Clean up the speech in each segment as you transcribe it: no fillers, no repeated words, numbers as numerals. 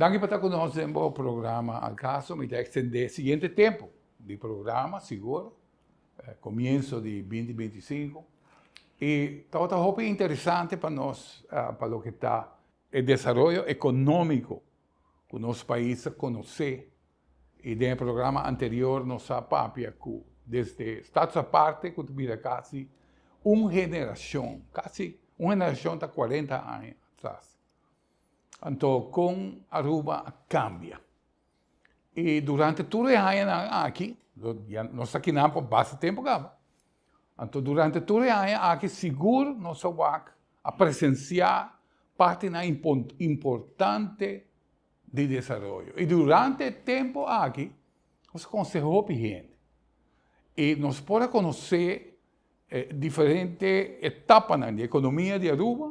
Danki pa ta ku nos den bo programa Al Caso. Mi ta ekstendé siguiente tempu di programa, sigur, komienso di binti 25. I tabata hopi interesante pa nos pa loke ta e desaroyo ekonómiko ku nos pais a konosé. I den e programa anterior nos a papia ku desde Status Aparte ku ta bira kasi un generashon, kasi un generashon ta 40 aña atras. Anto kon Aruba a kambia. I durante tur e añanan aki, nos ta kinan pa basta tempu kaba, anto durante tur e aña aki sigur nos a wak, a presensiá partinan importante di desaroyo. I durante e tempu aki nos a konosé hopi hende. I nos por a konosé e diferente etapanan di ekonomia di Aruba,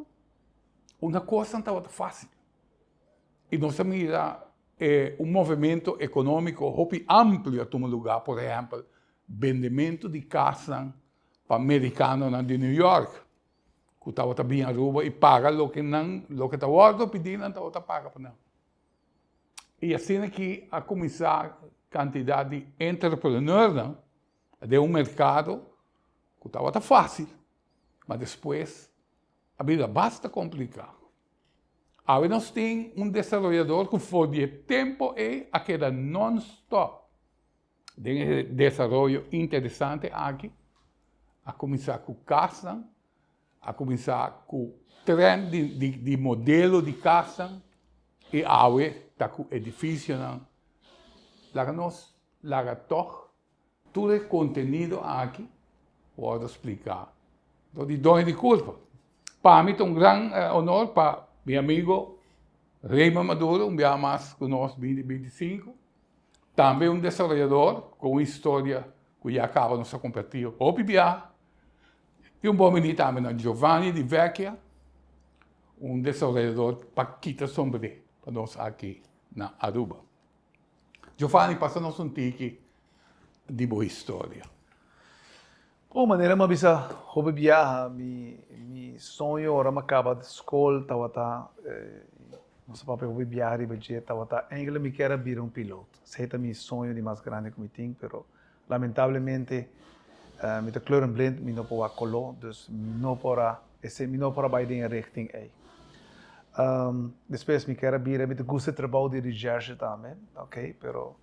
unda kosnan tabata fásil. I nos a mira e un movemento ekonómiko hopi amplio a tuma lugá, por ehèmpel, bendementu di kasnan pa merikanonan di New York ku tabata bin Aruba i paga loke nan, loke ta wòrdu pidí nan tabata paga pa nan. I asina ki a kuminsá kantidat di entrepreneurnan den un merkado ku tabata fásil, ma despues a bira basta kompliká. Awe nos tin un desaroyador ku for di e tempu ei a keda nònstòp den e desaroyo interesante aki. A kuminsá ku kasnan, a kuminsá ku trènt di modelo di kasnan i awe ta ku edifisionan. Laga nos laga tòg tur e kontenido aki wòrdu spliká dor di doño di kurpa. Pa mi ta un gran honor pa mi amigo Raymond Maduro un biaha mas ku nos binti 25, tambe un desaroyador ku un historia ku ya kaba nos a kompartí hopi biaha, i un bon bini tambe na Giovanni Di Vecchia, un desaroyador pa kita sombré pa nos aki na Aruba. Giovanni, pasa nos un tiki di bo historia. Bon, manera mi a bisa hopi biaha, mi soño ora mi a kaba di skol tabata, nos a papia hopi biaha riba dje, tabata eigenlijk mi kier a bira un piloto. Esei ta mi soño di mas grandi ku mi tin, pero lamentablemente mi ta kleurenblind, mi no por wak koló, dus mi no por a, esei mi no por a bai den e richting ei. Despues mi kier a bira, mi ta gusta e trabou di recherche tambe, ok, pero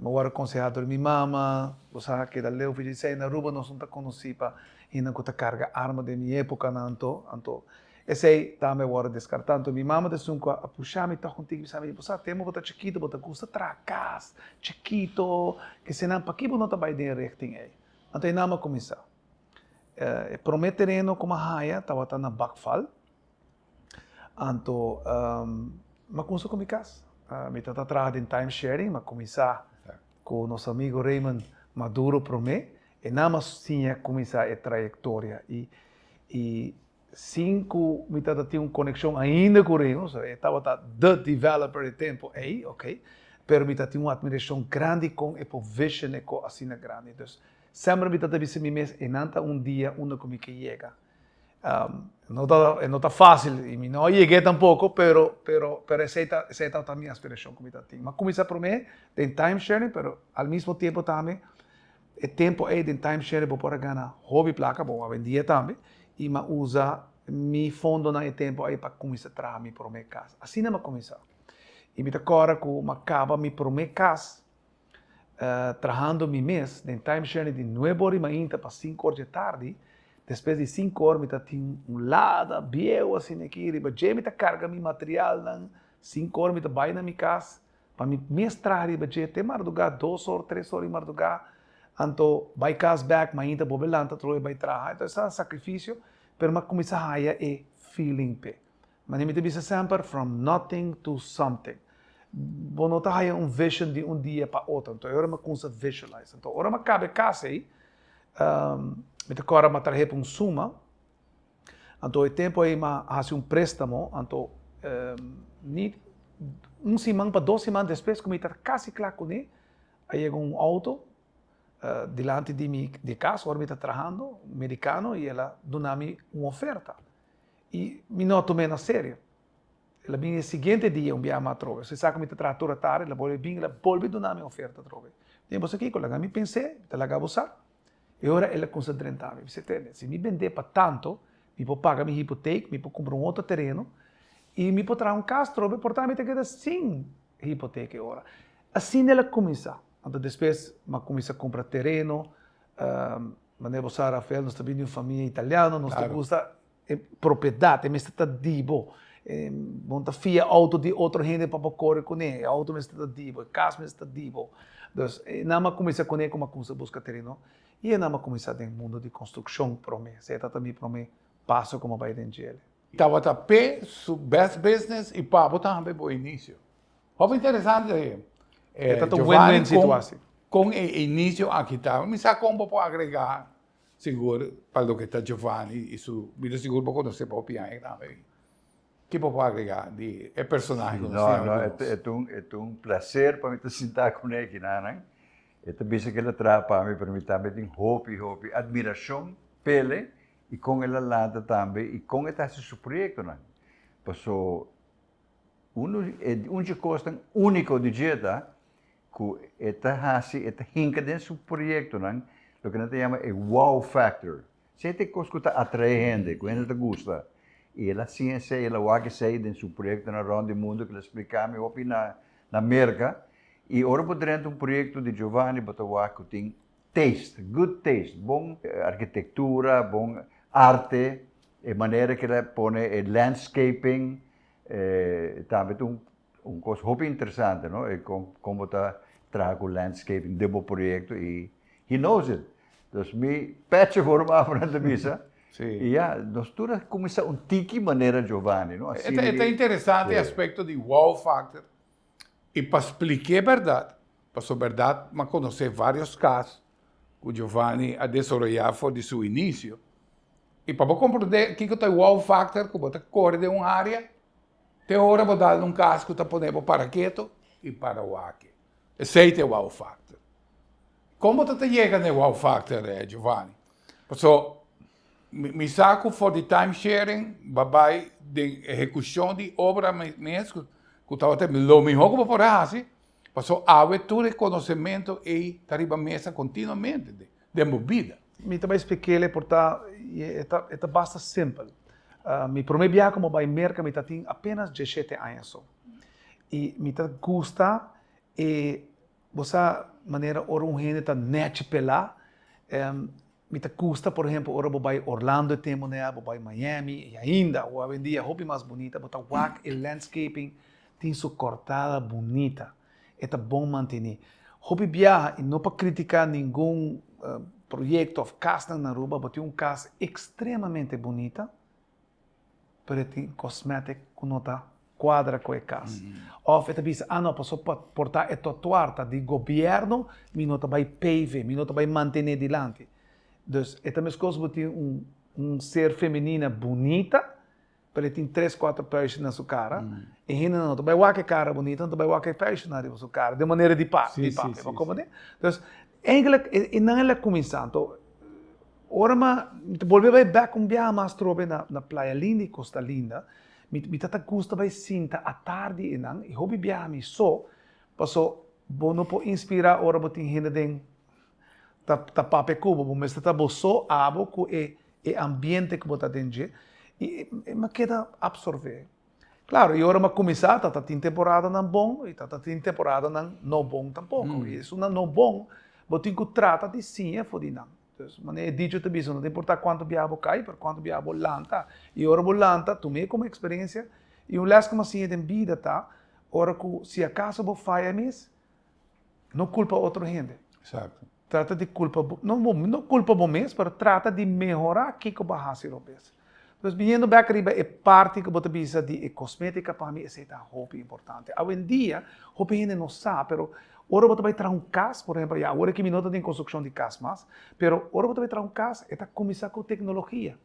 mi a wòrdu konsehá dor mi mama, bo sa keda leu for dje, na Aruba nos no ta konosí pa hende ku ta karga arma den mi épokanan anto, anto esei tambe a wòrdu deskartá. Anto mi mama ta esun ku a pusha mi tòg un tiki, bisa mi, bo sa tempu bo ta chikito bo ta gusta traha kas chikito, kesenan, pakiko bo no ta bai den e richting ei? Anto einan mi a kuminsá. E promé tereno ku mi a haña tabata na Bakval. Anto mi a kumsa ku mi kas. Mi tabata traha den time sharing, mi a kuminsá ku nos amigo Raymond Maduro promé. E nan a siña kuminsá e trayektoria i i sin ku mi tabata tin un konekshon ainda ku Raymond, pasobra e tabata the developer e tempu ei, ok, pero mi tatin un atmirashon grandi kon e por vision e ko asina grandi. Dus semper mi tabata bisa mi mes e nan ta un dia unda ku mi ke yega. No ta, e no ta fácil y mi no a yeg'é tampoco, pero, pero, pero esey ta, esey tabata mi aspiracion cu mi ta tin. Mi a cuminsa prome den time sharing, pero al mismo tiempo tambe e tempo ey den time sharing bo por a gana hopi placa, bon awendia tambe, y mi a usa mi fondonan e tempo ey pa cuminsa traha mi prome cas. Asina mi a cuminsa. Y mi ta corda cu mi a caba mi prome cas trahando mi mes den time sharing di nuebe ora di mainta pa sinku ora dje tardi, despues di sinku ora mi ta tin un lada bieu asina aki riba dje mi ta karga mi materialnan, sinku ora mi ta bai na mi kas pa mi mes traha riba dje te mardugá 2 or 3 or di mardugá, anto bai kas bèk mainta bolbe lanta atrobe bai traha, entonces ta sakrifisio pero mi a kuminsá haya e feeling p'e. Manera mi ta bisa semper, from nothing to something. Bo no ta haya un vision di un dia pa otro. Anto e ora mi a cuminsa visualize. Anto ora mi a caba e cas ey, mi ta corda mi a trahe pa un suma. Anto e tempo ey mi a haci un prestamo. Anto ni un siman pa 2 siman despues cu mi ta casi cla cune, a yega un auto dilanti di mi di cas ora mi ta trahando, un mericano, y el a duna mi un oferta. I mi no a tum'é na serio. El a bin e siguiente dia un biaha mas atrobe. So e sa ku mi ta traha tur atardi, el a bolbe bin, el a bolbe duna mi oferta atrobe. Mi di, bo sa kiko, laga mi pens'é, mi ta laga bo sa. E ora el a kumsa drenta mi. Mi bisa, tende, si mi bend'é pa tanto, mi por paga mi hipotek, mi por kumpra un otro tereno i mi por traha un kas atrobe, por ta mi ta keda sin hipotek e ora. Asina el a kuminsá. Anto despues mi a kuminsá kumpra tereno, manera bo sa Rafael, nos ta bini di un famia italiano, nos ta gusta E propiedat, e mester ta di bo. Bo no ta fia outo di otro hende pa bo kore kuné. E outo mester ta di bo, e kas mester ta di bo. Dus, e nan a kuminsá kuné ku mi a kuminsá buska tereno i e nan a kuminsá den mundu di konstrukshon promé. Esei ta ta mi promé paso ku mi a bai den djele. Tabata p'e su best business i pa bo tambe bo inisio. Hopi interesante, E ta ta un win-win Giovanni, situasi. kon e inisio aki ta. Mi sa kon bo por agregá Sigur pa loke ta Giovanni y su bida sigur bo conoce pa hopi aña tambe. Ki bo por agrega di e personahe cu nos No, tin awe no, cu e nos? ta, e ta un, e ta un placer pa mi ta sinta cu ne aki-nan. E ta bisa cu el a traha pa mi, pero mi tambe tin hopi, hopi admiracion p'ele y con el a lanta tambe y con e ta haci su proyectonan. Paso uno, e un dje cosnan unico di dje ta ku e ta hasi, e ta hinka den su proyektonan loke nan ta yama e wow factor. Esei ta e kos ku ta atraé hende, ku hende ta gusta. I el a siña esei, el a wak esei den su proyektonan rònt di mundu ku el a splika mi hopi na na Merka. I ora bo drenta un proyekto di Giovanni bo ta wak ku tin taste, good taste, bon arkitektura, bon arte, e manera ku el a pone e landscaping, tambe ta un Un kos hopi interesante no e kon kon bo ta traha ku landscaping den bo proyekto i he knows it. Dus mi pètje for un afo nan ta bisa. Sí. I ya, nos tur a kuminsá un tiki manera Giovanni no, E asina ta e ta di interesante e Sí. aspekto di wow factor i pa splik'é bèrdat, pasobra bèrdat m'a konosé vários kas ku Giovanni a desaroyá for di su inisio i pa bo komprondé kiko ta e wow factor ku bo ta kore den un área Te ora bo dal un kas ku ta pone bo para keto i para wak. Esei ta e wow factor. Kon bo ta ta yega na e wow factor, Giovanni? Paso mi sa ku for di time sharing bo a bai den ehekushon di obra mes ku tabata lo mihó ku bo por a hasi, paso awe tur e konosementu ei ta riba mesa kontinuamente den bo bida. Mi ta bai splik'el e por ta e ta basta simpel. Mi prome biaha ku mi a bai Merka mi ta tin apenas diesshete aña so. I mi ta gusta e, bo sa manera ora un hende ta nèchi pelá, mi ta gusta por ehempel ora bo bai Orlando e tempu nea, bo bai Miami i ainda awendia hopi mas bunita, bo ta wak e landscaping tin su kòrtada bunita. E ta bon mantení. Hopi biaha, i no pa kritiká ningun proyekto òf kasnan na Aruba, bo tin un kas ekstremamente bunita, pero e tin kosmetik ku no ta kuadra ku e kas. Òf e ta bisa, ah no, pasobra pa por ta e trotuar ta di gobièrnu, mi no ta bai pave, mi no ta bai mantené dilanti. Dus e ta meskos bo tin un ser femenina bunita, Pero e tin tres cuatro puisje na su cara, e hendenan no ta bai wak e cara bunita, nan ta bai wak e puisjenan riba su cara, den manera di pa, di papia, bo comprende? Dus, eigenlijk e nan el a cuminsa, anto ora mi mi ta bolbe bai bek un biaha mas trobe na na Playa Linda y Costa Linda, mi mi ta ta gusta bai sinta atardi einan, y hopi biaha mi so, paso bo no por inspira ora bo tin hende den ta ta papia ku bo, bo mester ta bo so abo ku e e ambiente ku bo ta den dje i e mi a keda apsorbé. Klaro, i ora mi a kuminsá ta ta tin temporadanan bon i ta ta tin temporadanan no bon tampoko. I esunnan no bon bo tin ku trata di siña for di nan. Dus manera e dicho ta bisa no ta importá kuantu biaha bo kai pero kuantu biaha bo lanta. I ora bo lanta tum'é komo eksperensia i un lès ku mi a siña den bida ta ora ku si akaso bo faya mes No culpa otro hende. Exacto. Trata di culpa bo, no, no culpa bo mes, pero trata di mehora kico bo a haci robes. Dus biniendo bek riba e parti cu bo ta bisa di e cosmetica, pa mi esey ta hopi importante. Awendia, hopi hende no sa, pero ora bo ta bay traha un cas, por ehempel, ya awor aki mi no ta den construccion di cas mas, pero ora bo ta bay traha un cas, e ta cuminsa cu tecnologia.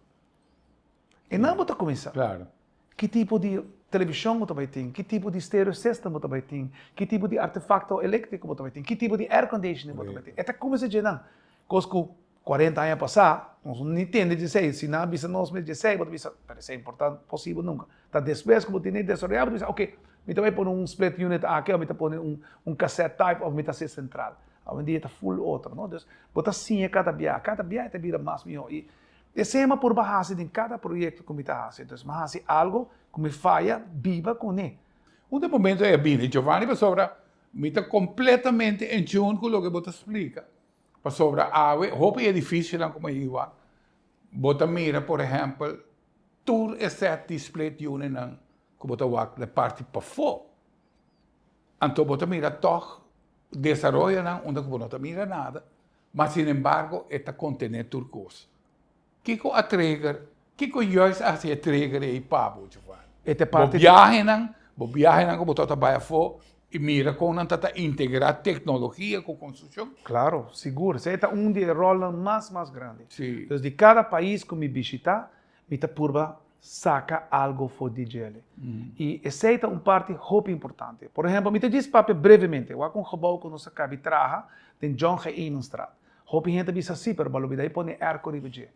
E nan bo ta cuminsa. Claro. Ki tipo di televishon bo ta bai tin? Ki tipo di stereo system bo ta bai tin? Ki tipo di artefakto eléktriko bo ta bai tin? Ki tipo di air conditioning bo ta bai tin? E ta kuminsá dje nan. Kos ku 40 aña pasá, nos no ni tende djesei, si nan a bisa nos mes djesei, bo ta bisa, pero esei por ta posibel nunka. Ta despues ku bo tene desaroyá, bo ta bisa, oke, mi ta bai pone un split unit aki, òf mi ta pone un cassette type, òf mi ta hasi sentral. Awendia ta full otro, no? Dus, bo ta siña kada biaha, kada biaha e ta bira mas mihó. I esei mi a purba hasi den kada proyekto ku mi ta hasi. Dus, mi a hasi algu ku mi faya, biba kuné. Un di momento ei a bini, Giovanni, pasobra mi ta kompletamente en tune ku loke bo ta splika. Pasobra awe hopi edificionan como iwa, bo ta mira por ehempel tur e set di split unitnan cu bo ta wak na parti pafó. Anto bo ta mira tog desaroyonan unda cu bo no ta mira nada, ma sinembargo e ta contene tur cos. Kiko a trigger? Kiko juist a hasi e trigger ei pa bo, Giovanni? E ta parti Bo biahenan, bo biahenan ku bo tabata bai afó i mira kon nan ta ta integrá teknologia ku konstrukshon? Klaro, sigur. Esei ta un di e ròlnan mas mas grandi. Sí. Dus di kada pais ku mi bishitá, mi ta purba saka algu for di djele. I esei ta un parti hopi importante. Por ehèmpel, mi ta djis papia brevemente, wak un gebou ku nos a kabi traha den John G. Eemenstraat. Hopi hende ta bisa si, pero bo a lubida e pone airco riba dje.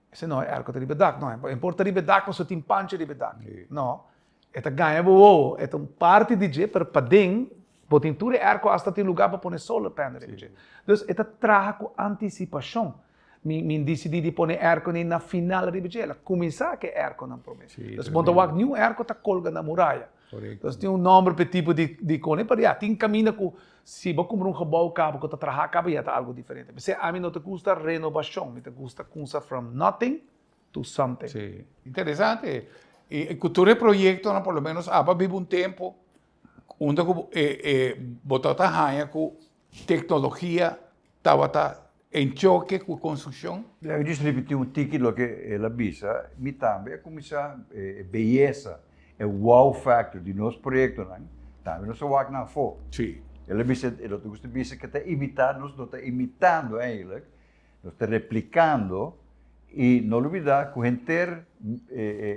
Esei no, e airco ta riba e dak. No, e por ta riba e dak pasobra tin panchi riba e dak. No, e ta gaña bo wowo. E ta un parti di dje, pero paden bo tin tur e airco, hasta tin lugar pa pone solar panel riba dje. Dus e ta traha ku antisipashon. Mi mi disidí di pone airco nei na final riba dje. El a kuminsá ku e airconan promé. Dus bo no ta wak niun airco ta kolga na muraya. Dus tin un nòmber pa e tipo di di kone, pero ya, tin kaminda ku Si bo kumpra un gebou kaba ku ta traha kaba ya ta algu diferente. P'esei ami no ta gusta renobashon, mi ta gusta kumsa from nothing to something. Sí, interesante. I ku tur e proyektonan por lo menos aba biba un tempu unda ku e e bo tabata haña ku teknologia tabata en choke ku konstrukshon. Mi djis ripití un tiki loke el a bisa, mi tambe a kuminsá e beyesa, e wow factor di nos proyektonan, tambe nos a wak nan afó. Sí. El a bisa, e lo ta gusta bisa ke ta imitá, nos no ta imitando eigenlijk, nos ta replikando i no lubidá ku henter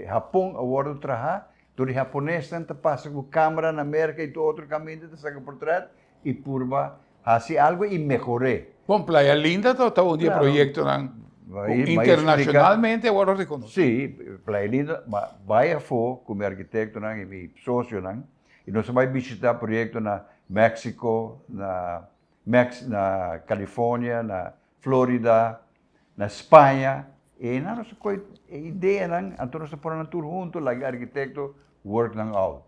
Hapon a wòrdu trahá dor di haponesnan ta pasa ku kamera na Merka i tur otro kaminda ta saka portrèt i purba hasi algo i mehor'é. Bon, Playa Linda ta un di e proyectonan cu internacionalmente a worde reconoci. Sí, Playa Linda, ma bai afó cu mi arkitectonan i mi socionan i nos a bai bishita proyecto na Mexico, na Mex, na California, na Florida, na Spaña, i einan nos a coge e ideanan, anto nos a pone nan tur hunto, laga e arkitecto work nan out.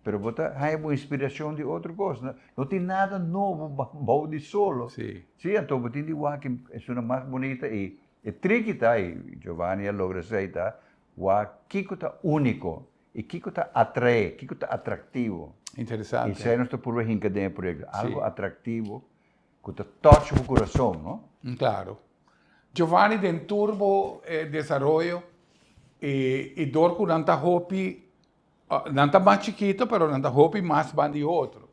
Pero bo ta haña bo inspiracion di otro cos. No tin nada nobo bou di solo. Sí. Sí, anto bo tin di wak esunnan mas bunita y e triki ta, y Giovanni a logra esey ta, wak kico ta unico y kico ta atrae, kico ta atractivo. Interesante. Y esey nos ta purba hinca den e proyecto. Algo atractivo cu ta touch bo curason, no? Claro. Giovanni, den tur bo desaroyo y dor cu nan ta hopi Nan ta mas chikito pero nan ta hopi mas ban di otro.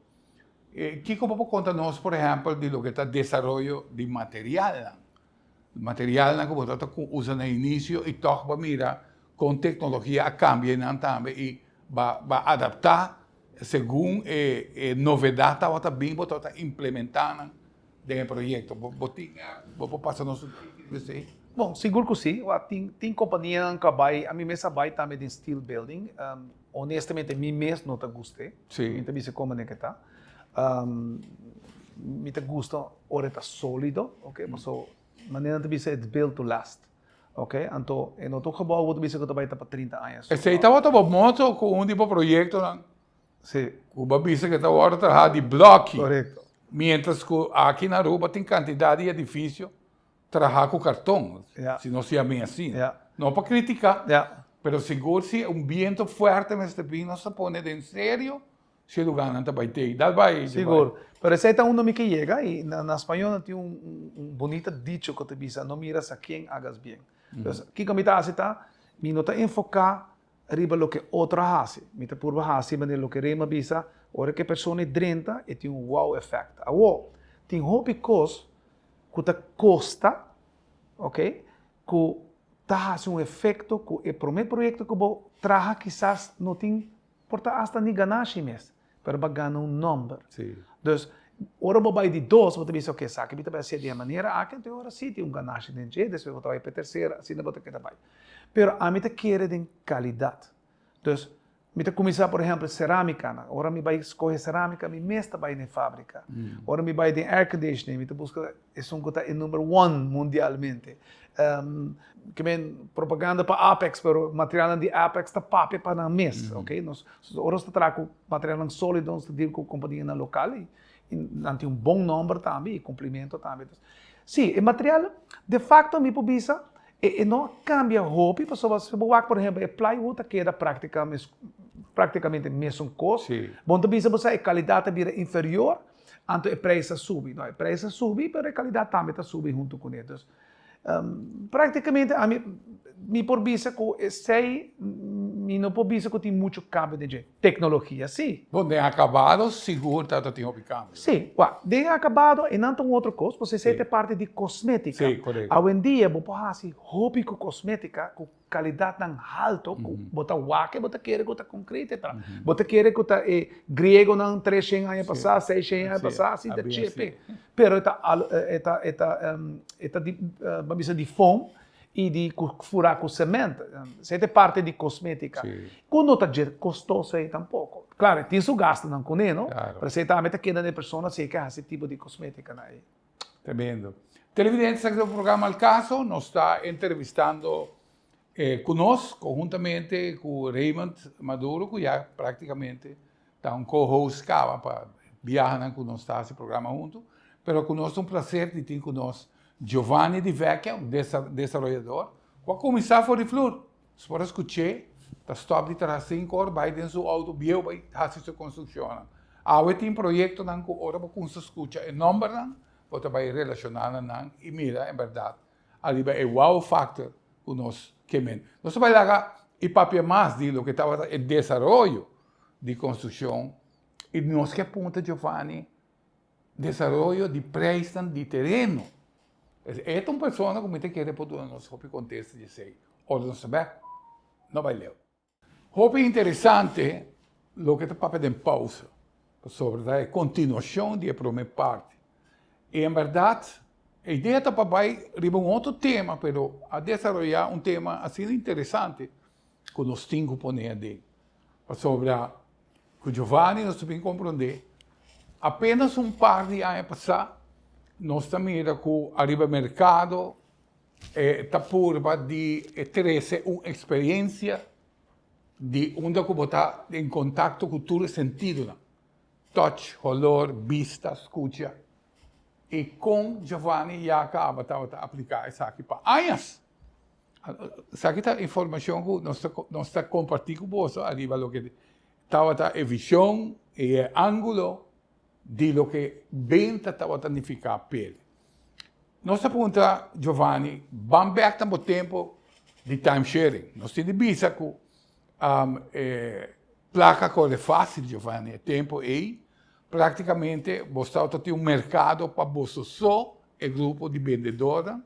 Kiko bo por konta nos por ehèmpel di loke ta desaroyo di materialnan? Materialnan ku bo ta usa na inisio i tòg bo a mira kon teknologia a kambia nan tambe i bo a adaptá segun e novedat tabata bin bo tabata implementá nan den e proyekto. Bo tin bo por pasa nos un tiki riba esei? Bon, sigur ku si. Wak, tin tin kompanianan ku a bai, ami mes a bai tambe den steel building. Honestamente mi mes no ta gust'é. Sí. Mi ta bisa komo den ke ta. Mi ta gusta ora e ta sólido, oke, paso manera nan ta bisa it's built to last, oke. Anto e no ta un gebou ku bo ta bisa ku ta bai ta pa 30 aña. Esei tabata bo moto ku un di bo proyektonan Sí. Ku bo a bisa ku ta wòrdu traha di blòki. Korekto. Miéntras ku aki na Aruba tin kantidat di edifisio traha ku karton, Ja. si nos yam'é asina. Ja. No pa kritiká, Ja. pero sigur si un biento fuerte mester bin nos ta pone den serio si e lugánan ta bai tei. Dal bai, Giovanni. Sigur. Pero esei ta unda mi ke yega i na na spañó nan tin un un bunita dicho ku ta bisa, no miras a quién hagas bien. Entonces, kiko mi ta hasi ta, mi no ta enfoká riba loke otro a hasi. Mi ta purba hasi manera loke Rema bisa, ora ku e persona e drenta e tin un wow effect. Awor, tin hopi kos ku ta kosta, ok, ku ta hasi un efekto ku e promé proyekto ku bo traha kisas no tin por ta asta ni ganashi mes, pero bo a gana un nòmber. Sí. Dus, Ora bo bai di dos, bo ta bisa, ok, esaki mi ta bai hasié di e manera aki, anto e ora sí tin un ganashi den dje, despues bo ta bai pa e tersera, asina bo ta keda bai. Pero ami ta kere den kalidat. Dus, mi ta kuminsá, por ehèmpel, serámikanan. Ora mi bai skohe serámika, mi mes ta bai na e fábrika. Ora mi bai den airconditioning, mi ta buska esun ku ta e number one mundialmente. Ke men propaganda pa Apex, pero materialnan di Apex ta papia pa nan mes, ok. Nos, ora nos ta traha ku materialnan sólido, nos ta deal ku kompanianan lokal i nan tin un bon nòmber tambe i kumplimentu tambe. Sí, e material, de fakto mi por bisa, e no a kambia hopi pasobra si bo wak por ehèmpel e plywood ta keda praktikamente mesun kos. Bo no ta bisa bo sa e kalidat ta bira inferior, anto e prijs a subi. No, e prijs a subi, pero e kalidat tambe ta subi huntu kuné. Dus, praktikamente ami mi por bisa ku esei mi no por bisa ku tin muchu kambio den dje. Teknologia si. Bon, den akabado sigur ta tin hopi kambio. Si, wak, den akabado einan ta un otro kos, pasobra esei ta e parti di kosmetika. Si, korekto. Awendia bo por hasi hopi ku kosmetika ku kalidatnan halto ku bo ta wak e bo ta kere ku ta konkret e ta. Bo ta kere ku ta e griegonan treshen aña pasá, seishen aña pasá, asina ta chepe. Pero e ta e ta e ta e ta di bo a bisa di foam i di ku furá ku sement. Esei ta e parti di kosmétika. Ku no ta dje kostoso ei tampoko. Klaro, e tin su gastunan kuné, no? Pero esei tambe ta keda na e persona si e ke hasi e tipo di kosmétikanan ei. Tremendo. Televidentes aki ta programa Al Caso, nos ta entrevistando cu nos conhuntamente cu Raymond Maduro cu ya practicamente ta un co-host caba pa biahanan cu nos ta haci programa hunto, pero cu nos ta un placer di tin cu nos Giovanni Di Vecchia, un desaroyador cu a cuminsa for di flur. Nos por a scuch'é ta stop di traha cinco or bai den su auto bieu bai haci su construccionnan. Awe tin proyectonan cu ora bo cuminsa scucha e nombernan bo ta bai relaciona na nan y mira en berdad ariba e wow factor cu nos ke men. Nos ta bai laga y papia mas di loke tabata e desaroyo di construccion y nos ke punta Giovanni desaroyo di prijsnan di tereno. E ta un persona ku mi ta kere por duna nos hopi kontesta di esei. Ora nos ta bek, no bai leu. Hopi interesante loke ta papia den pausa, pasobra ta e kontinuashon di e promé parti. I en bèrdat e idea ta pa bai riba un otro tema, pero a desaroyá un tema asina interesante ku nos tin ku pone aden. Pasobra ku Giovanni nos ta bin komprondé, apenas un par di aña pasá nos ta mira ku ariba merkado e ta purba di trese un eksperensia di unda ku bo ta den kontakto ku tur e sentidonan, touch, holor, bista, skucha. I kon Giovanni ya kaba tabata apliká esaki pa añas. Esaki ta informashon ku nos ta nos ta kompartí ku boso ariba loke tabata e vishon i e ángulo di loke benta tabata nifiká p'el. Nos ta puntra Giovanni, ban bèk na bo tempu di time sharing. Nos tin di bisa ku e plaka kore fásil Giovanni, e tempu ei práktikamente bo tabata tin un merkado pa boso so, e grupo di bendedornan.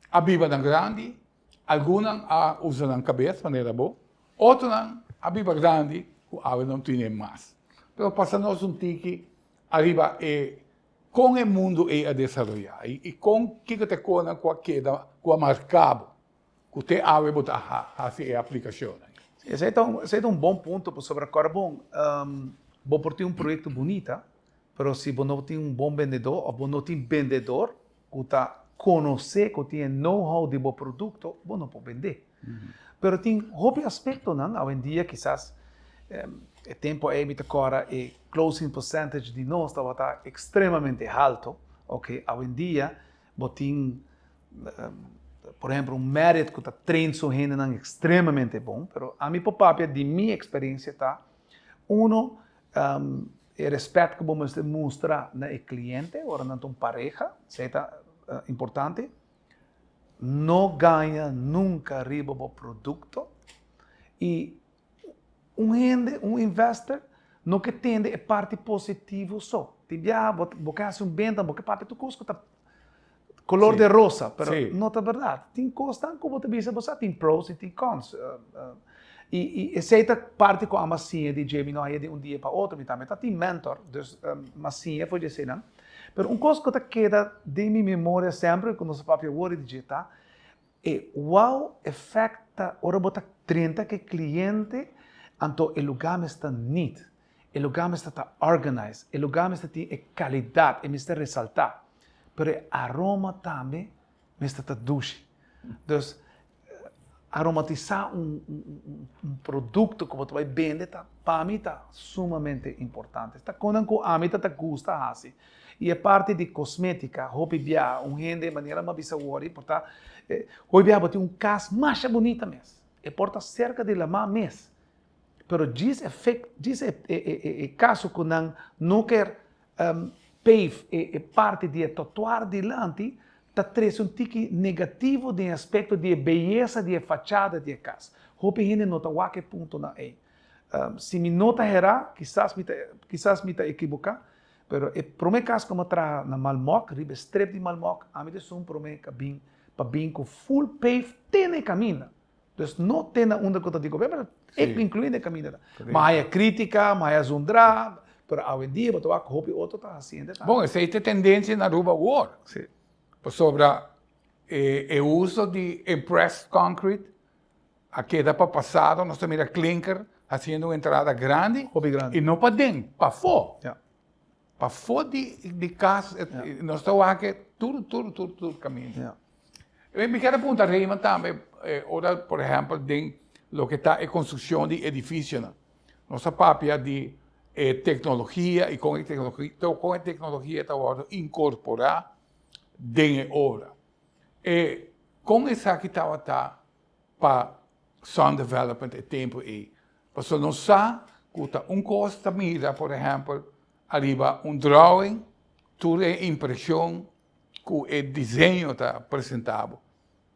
A biba nan grandi, algunnan a usa nan kabes manera bo, otronan a biba grandi ku awe no tine mas. Pero pasa nos un tiki ariba e kon e mundu ei a desaroyá i kon kiko ta e konan ku a keda ku a marká bo ku te awe bo ta hasi e aplikashonnan. Sí, esei ta un esei ta un bon punto pasobra kòrda bon bo por tin un proyekto bunita pero si bo no tin un bon bendedó òf bo no tin bendedor ku ta konosé, ku tin e know-how di bo produkto, bo no por bendé. Pero tin hopi aspektonan awendia kisas e tempu ei mi ta kòrda e closing percentage di nos tabata ekstremamente halto, oke, awendia bo tin por ehempel un Marriott ku ta train su hendenan ekstremamente bon, pero ami por papia di mi eksperensia ta uno E respet ku bo mester mustra na e kliente ora nan ta un pareha, esei ta importante. No gaña nunka riba bo produkto i un hende, un investor, no ke tende e parti positivo so. Tin biaha bo ke hasi un benta, bo ke papia tur kos ku ta kolor de rosa, pero no ta bèrdat. Tin kosnan ku bo ta bisa bo sa tin pros i tin cons. I i esei ta parti ku amo a siña di dje, mi no haya di un dia pa otro, mi tambe ta tin mentor, dus mi a siña for di eseinan. Pero un kos ku ta keda den mi memoria semper ku nos a papia awor di dje ta e wow effect ta ora bo ta drenta ku e kliente anto e lugá mester neat, e lugá mester ta organized, e lugá mester tin e kalidat, e mester resaltá, pero e aroma tambe mester ta dushi. Dus aromatisá un un produkto ku bo ta bai bende ta pa mi ta sumamente importante. Ta konan ku ami ta ta gusta hasi. I e parti di kosmétika, hopi bia un hende manera mi a bisa wòrdu por ta hopi bia bo tin un kas masha bunita mes, e por ta serka di lamá mes, pero djis efek djis e e e kaso ku nan no ker Pave e parti di e trotuar dilanti ta trese un tiki negativo den e aspekto di e beyesa di e fachada di e kas. Hopi hende no ta wak e puntonan ei. Si mi no ta herá, kisas mi ta kisas mi ta ekiboká, pero e promé kas ku mi a traha na Malmok, riba e strip di Malmok, ami ta esun promé ku a bin pa bin ku full pave te na e kaminda. Dus no te na unda ku ta di gobierno, pero e inclui den kaminda ta. Ma haya kritika, ma haya zundra, pero awendia bo ta wak hopi otro ta hasiendo tambe. Bon, esei ta e tendensia na Aruba awor. Si. Pasobra e e uso di impressed concrete a keda pa pasado, nos ta mira klinker hasiendo un entrada grandi. Hopi grandi. I no paden, pafó. Ya. Pafó di di kas nos ta wak tur tur tur tur kaminda. Ya. Mi kier a punta Raymond tambe ora por ehempel den loke ta e construccion di edificionan nos a papia di e tecnologia y con e tecnologia con e tecnologia ta wordo incorpora den e obra. E con esaki tabata pa Sun Development e tempo ey? Pasobra nos sa cu ta un cos ta mira por ehempel ariba un drawing tur e impresion cu e diseño ta presenta bo,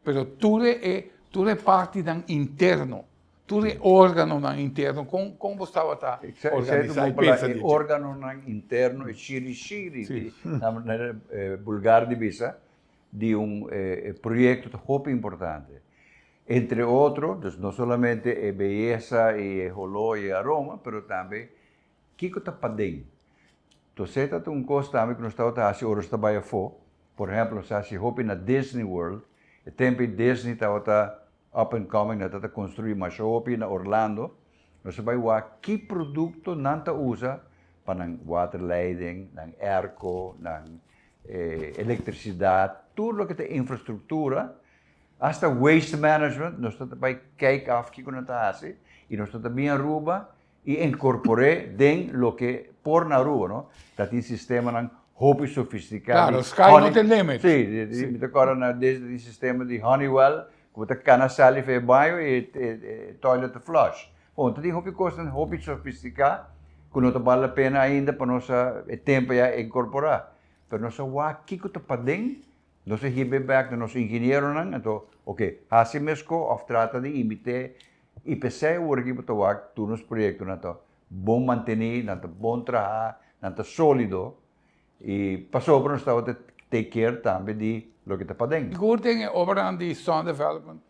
pero tur e tur e partinan interno, tur e organonan interno con con bo tabata organisa y pensa di dje? E organonan interno, e shiri shiri, na manera vulgar di bisa, di un proyecto ta hopi importante. Entre otro, dus no solamente e beyesa y e holó y e aroma, pero tambe kiko ta paden. Entonces ta un cos tambe cu nos tabata haci ora nos ta bay afo. Por ehempel, nos a haci hopi na Disney World. E tempo ey Disney tabata up and coming, nan tabata construi masha hopi na Orlando. Nos a bay wak ki producto nan ta usa pa nan waterleiding, nan airco, nan elektrisidat, tur loke ta infrastruktura, asta waste management, nos ta bai kijk af kiko nan ta hasi i nos ta ta bin Aruba i inkorpor'é den loke por na Aruba, no? Ta tin sistemanan hopi sofistiká di Claro, sky no tin limit. Sí, mi ta kòrda na desde tin sistema di Honeywell ku bo ta kana sali for e baño i e toilet ta flush. Bon, ta tin hopi kosnan hopi sofistiká ku no ta bal la pena ainda pa nos a e tempu ya inkorporá. Pero nos a wak kiko ta paden, nos a hib'é bèk na nos ingenieronan, anto oke, hasi meskó òf trata di imit'é i p'esei awor aki bo ta wak tur nos proyektonan ta bon mantení, nan ta bon trahá, nan ta sólido i pasobra nos tabata take care tambe di loke ta paden. Sigur den e obranan di Sun Development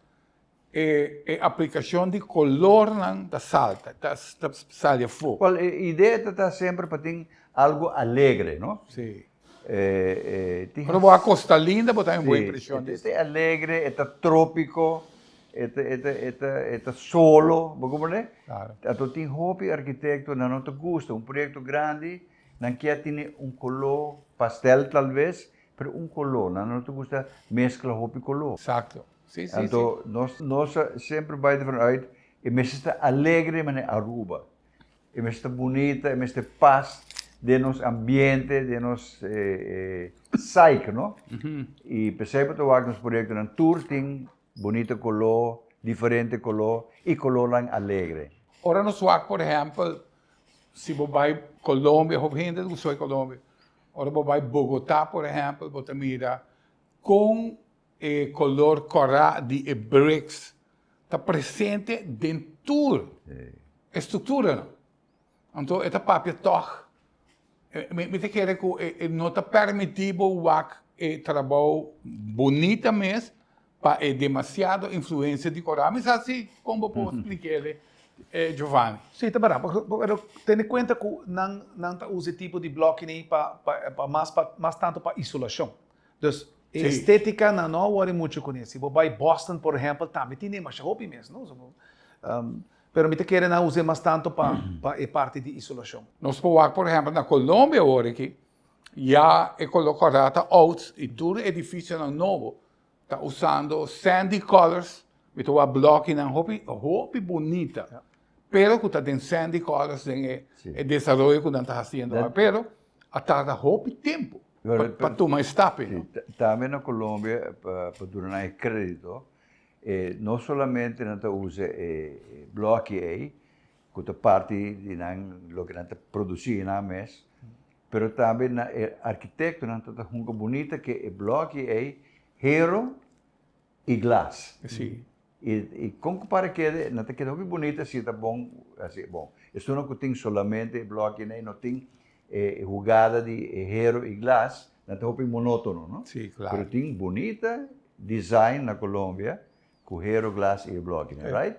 E e aplikashon di kolornan ta salta, ta ta sali afó. Wel, e idea ta ta semper pa tin algo alegre, no? Sí. E e tin. Ora bo a Costa Linda bo ta haña un bon impreshon di. Sí, e ta alegre, e ta trópiko, e ta e ta e ta e ta solo, bo comprende? Claro. Anto tin hopi arkitekto nan no ta gusta un proyekto grandi, nan kier tene un koló pastel tal bes, pero un koló, nan no ta gusta meskla hopi koló. Exacto. Sí, sí, sí. Anto nos nos a semper bai ervan uit e mester ta alegre manera Aruba. E mester ta bunita, e mester pas den nos ambiente, den nos psyche, no? I p'esei bo ta wak nos proyectonan tur tin bunita color, diferente color i colornan alegre. Ora nos wak por ehempel si bo bai Colombia, hopi hende ta gusta bai Colombia, ora bo bai Bogota por ehempel bo ta mira kon E color cora di e bricks ta presente den tur e structuranan. Anto e ta papia tog. Mi ta kere cu e no ta permiti bo wak e trabou bunita mes pa e demasiado influencia di cora. Mi sa si con bo por splik'e. Giovanni. Sí, ta berdad. Pero tene cuenta cu nan nan ta usa e tipo di bloki nei pa pa pa mas pa mas tanto pa isolacion. Dus e estetica nan no a worry mucho cune. Si bo bay Boston por ehempel tambe tin demasha hopi mes, no? Pero mi ta kere nan usa mas tanto pa pa e parti di isolacion. Nos por wak por ehempel na Colombia awor aki ya e color cora ta out y tur edificionan nobo Ta usando sandy colors, mi ta wak blokinan hopi hopi bunita, pero ku ta den sandy colors den e desaroyo ku nan ta hasiendo awe, pero a tarda hopi tempu pa tuma e stap ei. Tambe na Colombia pa duna nan e kredito, no solamente nan ta usa e bloki ei, ku ta parti di nan loke nan ta produsí nan mes, pero tambe na e arkitektonan ta ta hunga bunita ke e blòki ei hero i glas. Sí. I i kon ku para keda nan ta keda hopi bunita si ta bon hasi bon. Esunnan ku tin solamente e blòki ei no tin e hugada di e hero i glas, nan ta hopi monótono, no? Sí, klaro. Pero tin bunita design na Colombia Ku hero, glas i e blòkinan, right?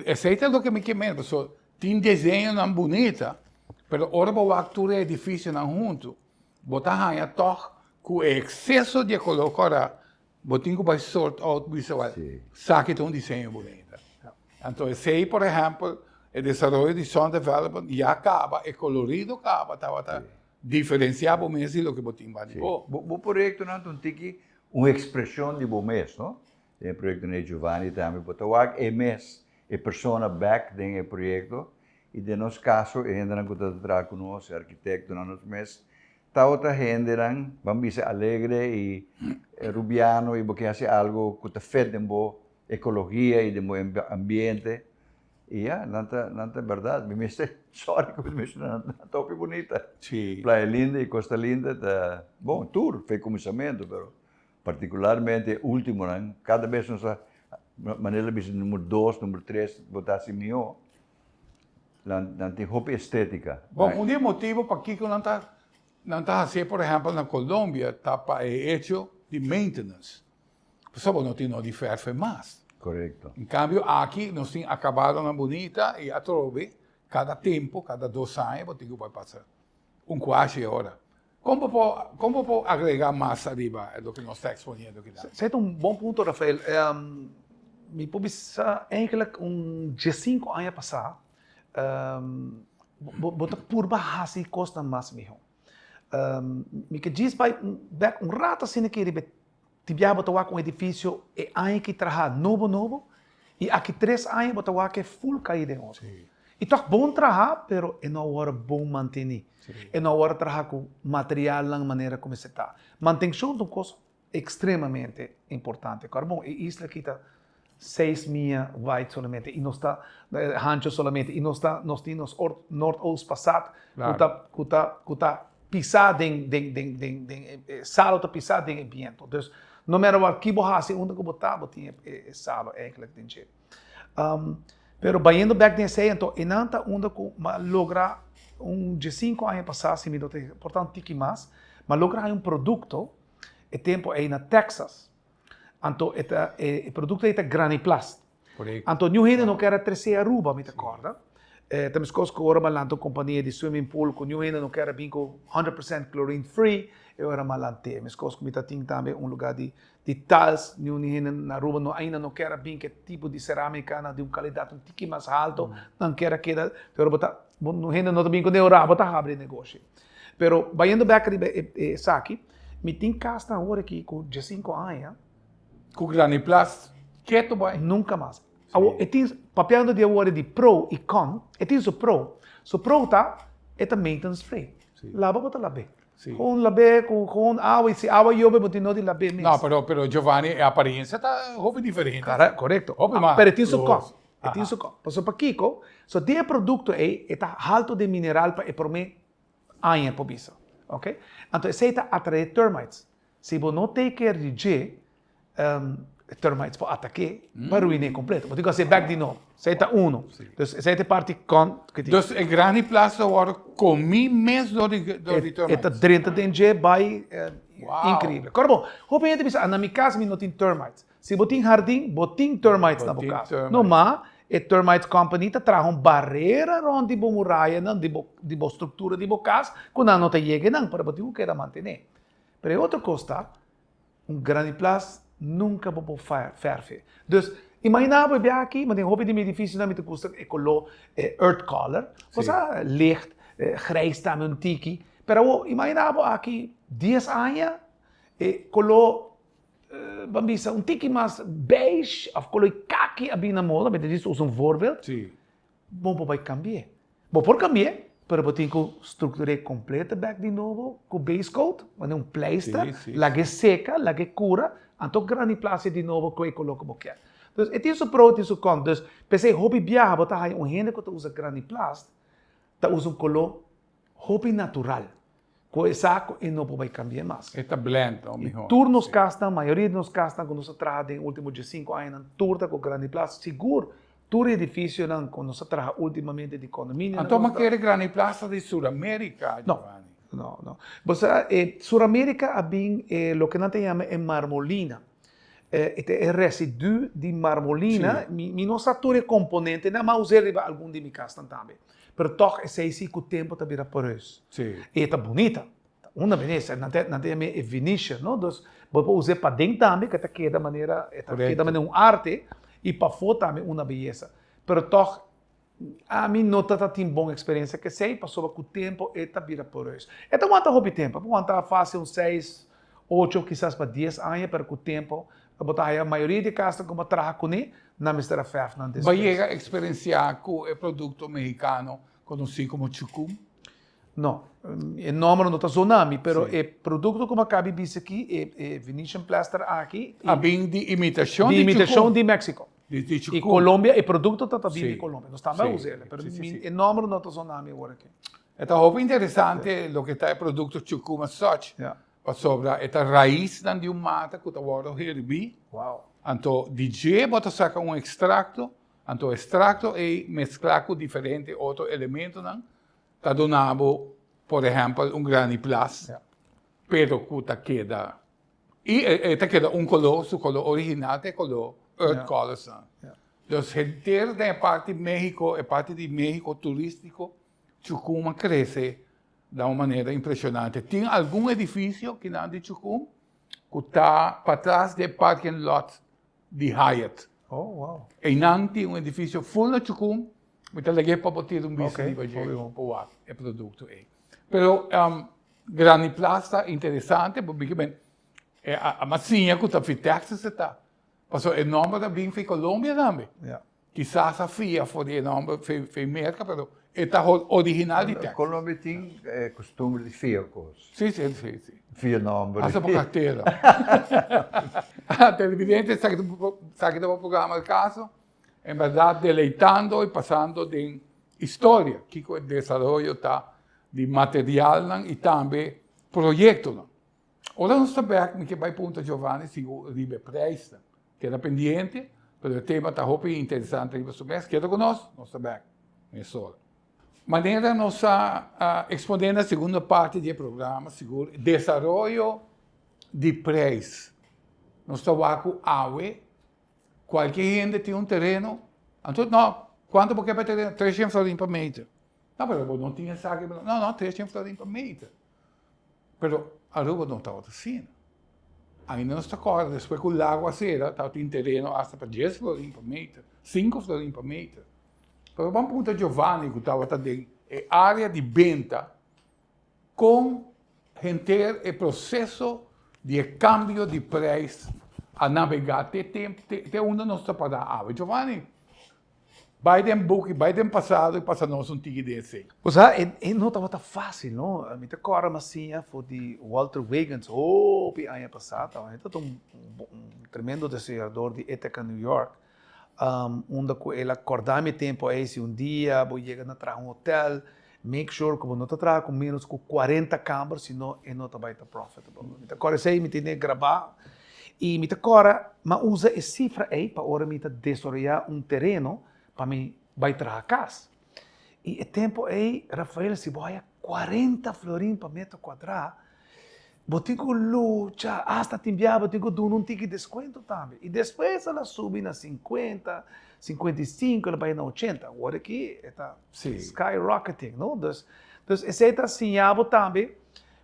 Esei ta loke mi ke mira, pasobra tin diseñonan bunita, pero ora bo wak tur e edifisionan huntu, bo ta haña tòg ku e ekseso di e koló kòrá, bo tin ku bai sort out bisa wèl, esaki ta un diseño bunita. Anto esei, por ehèmpel, e desaroyo di Sun Development ya kaba, e kolorido kaba tabata diferensiá bo mes di loke bo tin banda di bo. Bo proyektonan ta un tiki un ekspreshon di bo mes, no? Den e proyekto Ney Giovanni tambe bo ta wak e mes, e persona bek den e proyekto i den nos kaso e hendenan ku ta traha ku nos, e arkitektonan, nos mes tabata hendenan ban bisa alegre i rubiano i bo ke hasi algo ku ta fit den bo ekologia i den bo ambiente i ya nan ta nan ta bèrdat mi mester sòri ku mi mester nan ta hopi bunita. Playa Linda i Costa Linda ta bon tur fe kuminsamentu pero Partikularmente e últimonan, kada bes nos a, manera el a bisa number dos, number tres, bo ta hasi mihó, nan nan tin hopi estétika. Bon, un di e motibu pakiko nan ta nan ta hasié, por ehèmpel na Colombia, ta pa e hecho di maintenance. Pasobra bo no tin no di fèrfe mas. Korekto. En kambio aki nos tin akabadonan bunita i atrobe kada tempu, kada dos aña bo tin ku bai pasa un kuashi e ora. Kon bo por, kon bo por agrega mas ariba e loke nos ta exponiendo kinan? Esei ta un bon punto, Rafael. Mi por bisa eigenlijk un diesinku aña pasá, bo bo ta purba hasi kosnan mas mihó. Mi ke djis bai bèk un rato asina ke riba e Tin biaha bo ta wak un edifisio e aña ki traha nobo nobo i aki tres aña bo ta wak e ful kai den otro. I tòg bon traha pero e no a wòrdu bon mantení. E no a wòrdu traha ku materialnan manera ku mester ta. Mantenshon ta un kos ekstremamente importante. Kòrda bon e isla aki ta seis mia wide solamente i nos ta hancho solamente i nos ta nos tin nos noordoost pasat ku ta ku ta ku ta pisá den den den den den e salo ta pisá den e biento dus no matter what ki bo hasi unda ku bo ta bo tin e salo eigenlijk den dje pero bayendo bek den esei anto einan ta unda ku mi a logra un diesinko aña pasá si mi no ta por ta un tiki mas mi a logra haña un produkto e tempu ei na Texas. Anto e ta e produkto ei ta Graniplast. Anto niun hende no kier a tresé Aruba, mi ta kòrda. Ta meskos ku ora mi a lanta un kompania di swimming pool ku niun hende no kier a bin ku 100% chlorine free, e ora mi a lant'é. Meskos ku mi ta tin tambe un lugá di di tiles, niun hende na Aruba no ainda no kier a bin ku e tipo di serámikanan di un kalidat un tiki mas halto, nan kier a keda, pero bo ta niun hende no ta bin ku neorá, bo ta habri e negoshi. Pero bayendo bek riba e esaki, mi tin kasnan awor aki ku diesinko aña. Ku Graniplas ketu bai? Nunka mas. Awor e tin, papiando di awor di pro i con, e tin su pro. Su pro ta, e ta maintenance free. Laba bo ta lab'é. Gewoon lab'é ku gewoon awa i si awa yobe bo tin no di lab'é mes. No, pero, pero Giovanni, e apariencia ta hopi diferente. Korekto. Hopi mas. Pero e tin su con. E tin su con. Pasobra pakiko? So di e produkto ei e ta halto den mineral pa e promé aña por bisa. Ok? Anto esei ta atraé termites. Si bo no take care di dje, e termites por ataké, pa ruiné kompleto. Bo tin ku hasié bèk di nobo. Esei ta uno. Dus esei ta e parti con ku tin. Dus e grandi plas ta wòrdu komí mes dor di termites? E ta drenta den dje bai inkreibel. Kòrda bo, hopi hende ta bisa, na mi kas mi no tin termites. Si bo tin hardin, bo tin termites na bo kas. No, ma. E termite company ta traha un barera rond di bo murayanan, di bo di bo struktura di bo kas, ku nan no ta yega einan, pero bo tin ku keda mantené. Pero e otro kos ta, un graniplas nunka bo por fèrf'e. Dus, imaginá bo e biaha aki, mi tin hopi di mi edifisionan mi ta gusta e koló e earth color, bo sa, licht, grijs tambe un tiki, pero awor imaginá bo aki dies aña e koló Ban bisa un tiki mas beige of color kaki a bin na moda, mi ta djis usa un voorbeeld. Sí. Bo por bai cambi'é. Bo por cambi'é, pero bo tin cu structur'é completo bek di nobo cu base coat, manera un pleister, Sí, sí. lag'é seca, lag'é cura, anto graniplaci'é di nobo cu e color cu bo kier. Dus e tin su pro, e tin su con. Dus p'esei hopi biaha bo ta haya un hende cu ta usa graniplast ta usa un color hopi natural. Ku e sa ku e no por bai kambia mas. E ta blend no miho. I tur nos kasnan, mayoria di nos kasnan ku nos a traha den ultimo diesinku añanan tur ta ku Grandi Plaza. Sigur tur e edifisionan ku nos a traha ultimamente di kondominionan. Anto mi a kere Grandi Plaza di Sur Amerika, Giovanni. No, no, no. Bo sa e Sur Amerika a bin e loke nan ta yama e marmolina. E ta e residu di marmolina. Mi no sa tur e komponentenan, mi a us'é riba algun di mi kasnan tambe. Pero tòg esei si ku tempu ta bira poreus. Sí. E ta bunita. Ta una benesa. Nan ta nan ta yam'é e Venetian, no? Dus bo por us'é paden tambe ku e ta keda manera e ta keda manera un arte i pafó tambe una beyesa. Pero tòg ami no ta ta tin bon eksperensia ku esei pasobra ku tempu e ta bira poreus. E ta wanta hopi tempu. E por wanta fásil un seis, ocho kisas pa dies aña pero ku tempu bo ta haya mayoria di e kasnan ku bo a traha kuné nan mester a fèrf nan Bo a despues. yega eksperensiá ku e produkto mehikano konosí komo chukum? No, e nòmber no ta zona mi, pero e produkto ku mi a kabi bisa aki, e e Venetian plaster aki, A bin di imitashon di di chukum. imitashon di Mexico. Di I chukum. Colombia, e produkto ta ta bin di Sí, Colombia. Nos tambe a sí, usa el, pero sí, sí, mi sí. e nòmber no ta zona mi awor aki. E ta hopi interesante loke ta e produkto chukum as such. Ja. Pasobra e ta raisnan di un mata ku ta wòrdu herbí. Wow. Anto di dje bo ta saka un ekstrakto, anto e ekstrakto ei mesklá ku diferente otro elementonan ta duna bo por ehèmpel un graniplas, Ja. pero ku ta keda i e ta keda un koló, su koló original ta e koló earth Ja. colors nan. Ja. Dus henter den e parti México, e parti di México turístiko, Chucum a krese na un manera impresionante. Tin algun edificio kinan di Chucum cu ta patras di e parking lot di Hyatt. Oh, wow. Eynan tin un edificio full na Chucum, mi ta lag'é pa bo tira un bista riba dje pa wak e producto ey. Pero Granny Plaza ta interesante pasobra mi a siña cu ta fi Texas e ta, pasobra e nomber ta bin fi Colombia tambe. Kisas a fia for di e nomber fei Merca, pero e ta original di Texas. Colombia tin e costumber di fia cos. Si, si, si, si. Fia nomber. Hasta pa cartera. Televidente, esaki ta bo programa El Caso. En berdad deleitando y pasando den historia kico e desaroyo ta di materialnan y tambe proyectonan. Ora nos ta bek, mi ke bai punta Giovanni si riba e prijsnan. Keda pendiente, pero e tema ta hopi interesante riba su mes. Keda ku nos, nos ta bek mesora. Manera nos a eksponé na segundo parti di e programa, sigur desaroyo di prijs. Nos ta wak ku awe kualke hende tin un tereno, anto no, kuantu bo ke pa e tereno? Treshen florin pa meter. No, pero bo no tin esaki, no, no, treshen florin pa meter. Pero Aruba no tabata asina. Ainda nos ta kòrda despues ku lago a sera tabatin tereno asta pa dies florin pa meter, sinku florin pa meter. Pero ban puntra Giovanni ku tabata den e área di benta kon henter e proseso di e kambio di preis a nabegá te tempu te unda nos ta pará awe. Giovanni, Bai den buki, bai den pasado y pasa nos un tiki di esey. O sea, e no tabata fácil, no? Mi ta kòrda mi a siña for di Walter Wiggins hopi aña pasá, tabata e ta un tremendo desaroyador di Ithaca, New York, unda ku el a kòrda mi e tempu ei, si un dia bo yega na traha un hotel, make sure ku bo no ta traha ku ménos ku kuarenta kamber, sino e no ta bai ta profitable. Mi ta kòrda esei, mi tene grabá i mi ta kòrda mi a usa e sifra ei pa ora mi ta desaroyá un tereno pa mi bai traha kas. I e tempu ei, Rafael, si bo haya kuarenta florin pa metro kuadrá, Bo tin ku lucha, asta tin biaha bo tin ku duna un tiki deskuento tambe. I despues el a subi na sinkuenta, 55, el a bai na 80. Awor aki e ta skyrocketing, no? Dus, dus esei ta siña bo tambe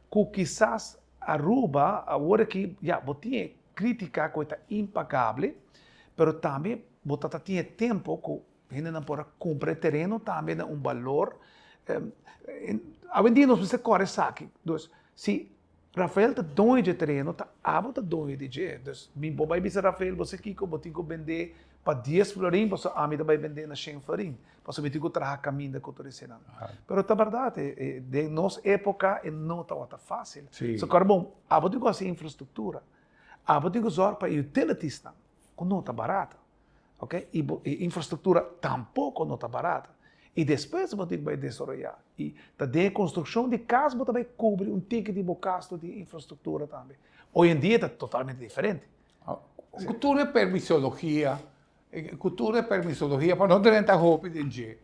ku kisas Aruba awor aki, ya, bo tin e kritika ku e ta impagable, pero tambe bo ta ta tin e tempo ku hendenan por a kumpra e tereno tambe na un balor. Awendia nos mester kòrda esaki. Dus, si Rafael ta doño dje tereno, ta abo ta doño di dje. Dus, mi por bai bisa Rafael, bo sa kiko, bo tin ku bend'é pa dies florin, pasobra ami ta bai bend'é na shen florin. Pasobra mi tin ku traha kaminda ku tur esenan. Pero ta bèrdat, den nos époka e no tabata fásil. So, kòrda bon, abo tin ku hasi infrastruktura, abo tin ku zòrg pa e utilitiesnan, ku no ta barata. Ok, i bo e infrastruktura tampoko no ta barata. I despues bo tin ku bai desaroyá. I ta den e konstrukshon di kas bo ta bai kubri un tiki di bo gastu di infrastruktura tambe. Hoy en dia ta totalmente diferente. Ku tur e permisologia, ku tur e permisologia, pa no drenta hopi den dje,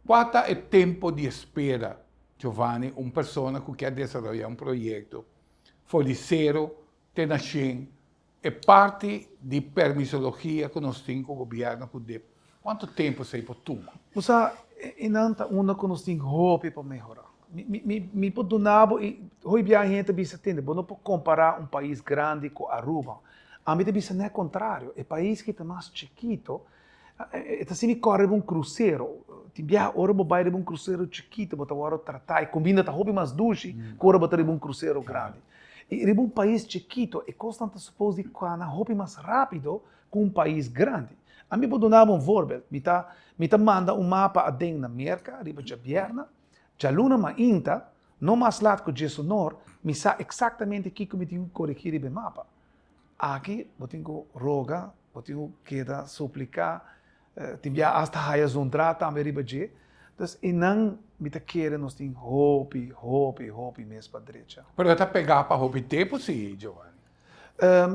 kua ta e tempo di espera, Giovanni, un persona ku kier desaroyá un proyekto for di sero te na shen E parti di permisologia ku nos tin ku gobièrnu ku dip, kuantu tempu esei por tuma? Bo sa, einan ta unda ku nos tin hopi pa mehorá. Mi por duna bo, i hopi bia hende ta bisa, tende, bo no por kompará un pais grandi ku Aruba. Ami ta bisa nèt kontrario, e pais ki ta mas chikito, e ta simi kòrè riba un krusero. Tin biaha ora bo bai riba un krusero chikito bo ta wòrdu tratá, e kuminda ta hopi mas dushi ku ora bo ta riba un krusero grandi. I riba un pais chikito e kosnan ta supos di kana hopi mas rápido ku un pais grandi. Ami por duna bo un voorbeeld, mi ta mi ta manda un mapa aden na Merka riba djabièrna, djaluna mainta, no mas lat ku djesonor, mi sa eksaktamente kiko mi tin ku koregí riba e mapa. Aki bo tin ku roga, bo tin ku keda supliká, Tin bia asta haya zondra tambe riba dje. Dus einan mi ta kere nos tin hopi, hopi, hopi mes pa drecha. Pero e ta pegá pa hopi tempu si, Giovanni.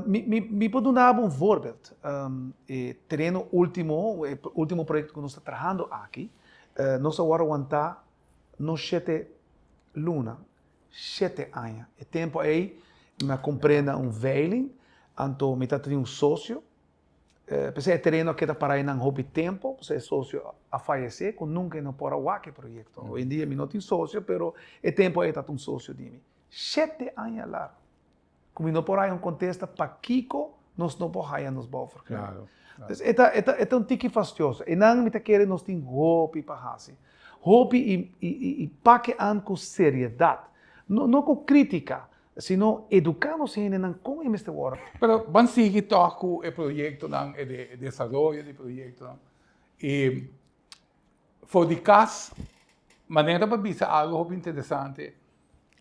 Mi, mi, mi por duna bo un voorbeeld. E tereno ultimo, e ultimo proyecto ku nos ta trahando aki, nos a wòrdu wantá no shete luna, shete aña. E tempu ei mi a kumpr'é na un veiling, anto mi ta tin un sosio. P'esei e tereno a keda para einan hopi tempo, p'esei e sosio a fayesé ku nunka e no por a wak e proyekto. Hoy en dia mi no tin sosio, pero e tempo ei tabata un sosio di mi. Shete aña largu ku mi no por haya un kontesta pakiko nos no por haya nos bouwvergunning. Entonces e ta e ta e ta un tiki fastioso. Einan mi ta kere nos tin hopi pa hasi. Hopi i i i pake an ku seriedat. No no ku kritika, Sino eduká nos hendenan kon e mester wòrdu. Pero ban sigui tòg ku e proyektonan, e desaroyo di proyektonan. I for di kas, manera pa bisa algu hopi interesante,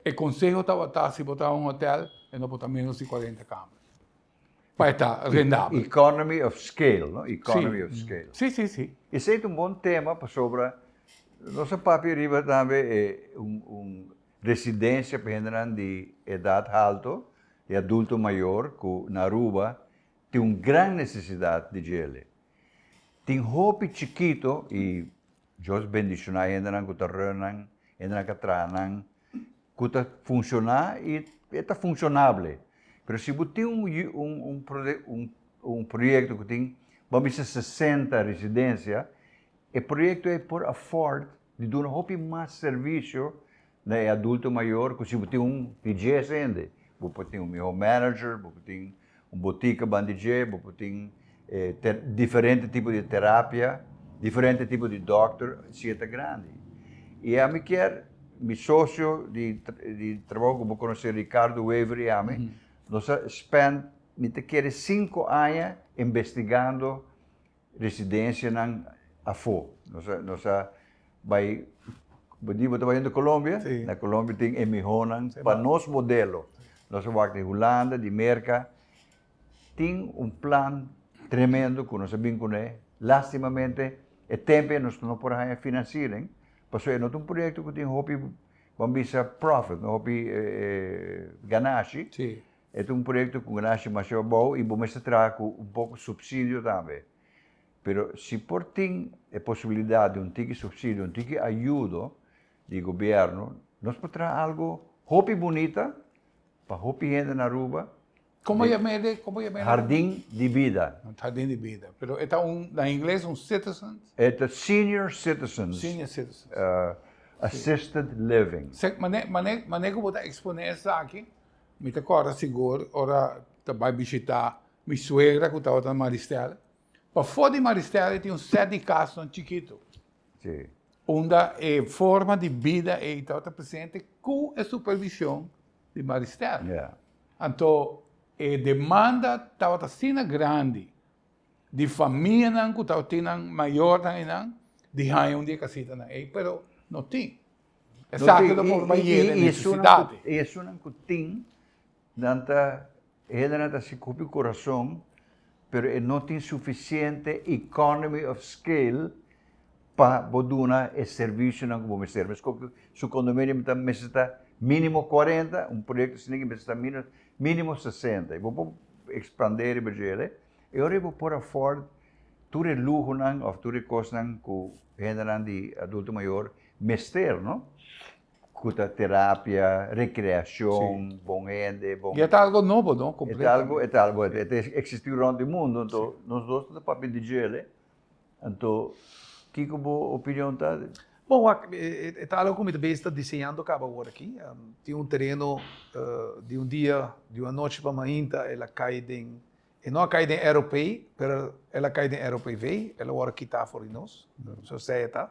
e konseho tabata si bo ta un hotèl e no por ta ménos di 40 kamer pa e ta rendabel. Economy of scale, no? Economy of scale. Sí, sí, sí. Esei ta un bon tema pasobra nos a papia riba tambe e un Residencia pa hendenan di edad halto, di adulto mayor cu na Aruba tin un gran necesidad di djele. Tin hopi chikito y Dios bendiciona e hendenan cu ta run nan, hendenan cu a traha nan, cu ta funciona y e ta funcionable. Pero si bo tin un un proyecto cu tin, bo a bisa 60 residencia, e proyecto ey por afford Di duna hopi mas servisio na e adulto mayor ku si bo tin un di djes hende. Bo por tin un mihó manager, bo por tin un botika ban di dje, bo por tin diferente tipo di terapia, diferente tipo di dòkter si e ta grandi. I ami kier mi sosio di di trabou ku bo konosé Ricardo Wever i ami, nos a spend mi ta kere sinku aña investigando residencianan afó. Nos a, nos a bai, bo di bo ta bayendo Colombia? Sí. Na Colombia tin e mihónan pa nos modelo. Nos a wak di Hulanda, di Merca. Tin un plan tremendo ku nos a bin kuné. Lastimamente e tempu ei nos no por a haña financiering, pasobra e no ta un proyekto ku tin hopi, ban bisa profit, no hopi ganashi. Sí. E ta un proyecto cu ganashi masha abou y bo mester traha cu un poco subsidio tambe. Pero si por tin e posibilidad di un tiki subsidio, un tiki ayudo di gobierno, nos por traha algo hopi bunita. pa hopi hende na Aruba. Como yam'e? Como yam'e? Hardin di Bida. Hardin di Bida. Pero e ta un, na ingles, un citizens? E ta senior citizens. Senior citizens. Assisted living. Mane, mane, mane cu bo ta expone esaki, mi ta corda sigur ora ta bay bishita mi suegra cu tabata na Maristella. Pafó di Maristella tin un set di casnan chikito. Si. Unda e forma di bida ey tabata presente cu e supervision di Maristella. Ja. Anto e demanda tabata asina grandi di famianan cu tabatin nan mayornan eynan di haña un di e casitanan ey, pero no tin. Esaki lo por bay yena e necesidad. Y esunnan cu tin, nan ta, e hendenan ta haci cu hopi corazon, pero e no tin suficiente economy of scale pa bo duna e servicionan cu bo mester. Mesco cu su condominio ta mester ta minimo cuarenta, un proyecto asina ki mester ta minimo sesenta. Y bo por expande riba djele, e ora bo por afford tur e luhonan of tur e cosnan cu hendenan di adulto mayor mester, no? Cu ta terapia, recreacion, bon hende, bon. Y e ta algo nobo, no? E ta algo, e ta algo, e ta existi rond di mundo, anto nos dos ta papia di djele. Anto, kiko bo opinion ta? Bon, wak, e ta algo ku mi ta bezig ta diseñando kaba awor aki. Tin un tereno di un dia, di un anochi pa mainta el a kai den, e no a kai den ROP, pero el a kai den ROPV, el a wòrdu kitá for di nos, so esei e ta.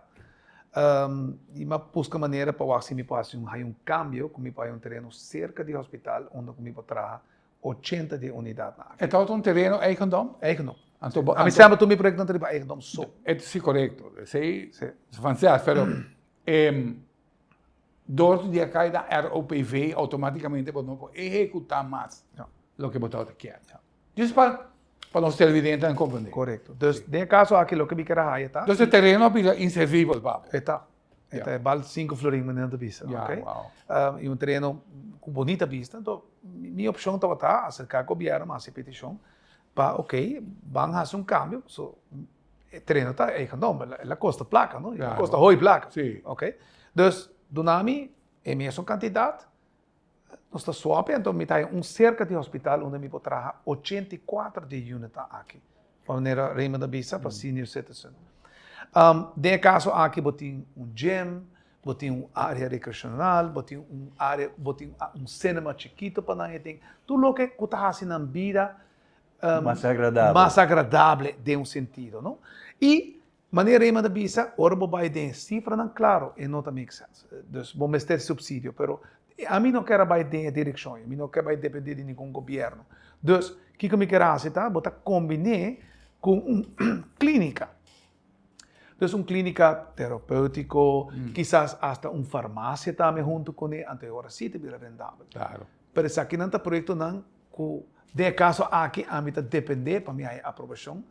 I mi a buska manera pa wak si mi por hasi un, haña un kambio ku mi por haña un tereno serka di hospital unda ku mi por traha 80 di e unidatnan aki. E tabata un tereno eigendom? Eigendom. Anto bo, Ami semper tur mi proyectonan ta riba eigendom so. E si corecto. Esey si vanzelf, pero door di a cay na ROPV automaticamente bo no por ehecuta mas loke bo tabata kier. Just pa pa nos televidentenan comprende. Corecto. Dus den e caso aki loke mi kier a haya ta. Dus e tereno a bira inservibel pa bo. E ta. E ta e bal sinku florin manera nan ta bisa, ok? I un tereno ku bonita bista. Anto mi opshon tabata aserká gobièrnu, hasi petishon pa ok, ban hasi un kambio, paso e tereno ta eigendom, el a kosta plaka, no? El a kosta hopi plaka, ok? Dus duna mi e mesun kantidat, Nos ta swap e, anto mi ta haña un serka di hospital unda mi por traha 84 di e unitnan aki, pa manera Raymond a bisa, pa senior citizen. Den e kaso aki bo tin un gym, bo tin un area rekreashonal, bo tin un area, bo tin un cinema chikito pa nan e tin, tur loke ku ta hasi nan bida Mas agradabel. Mas agradable den un sentido, no? I Manera Raymond a bisa, ora bo bai den e cifranan, claro, e no ta make sense. Dus bo mester subsidio, pero ami no kier a bai den e direccion ei, mi no kier bai depende di ningun gobierno. Dus, kico mi kier haci ta, bo ta combine cu un clinica. Dus un clinica terapeutico, kisas hasta un farmacia tambe hunto cune, anto e ora si ta bira rendabel. Pero esakinan ta proyectonan cu den e caso aki ami ta depende pa mi haya aprobacion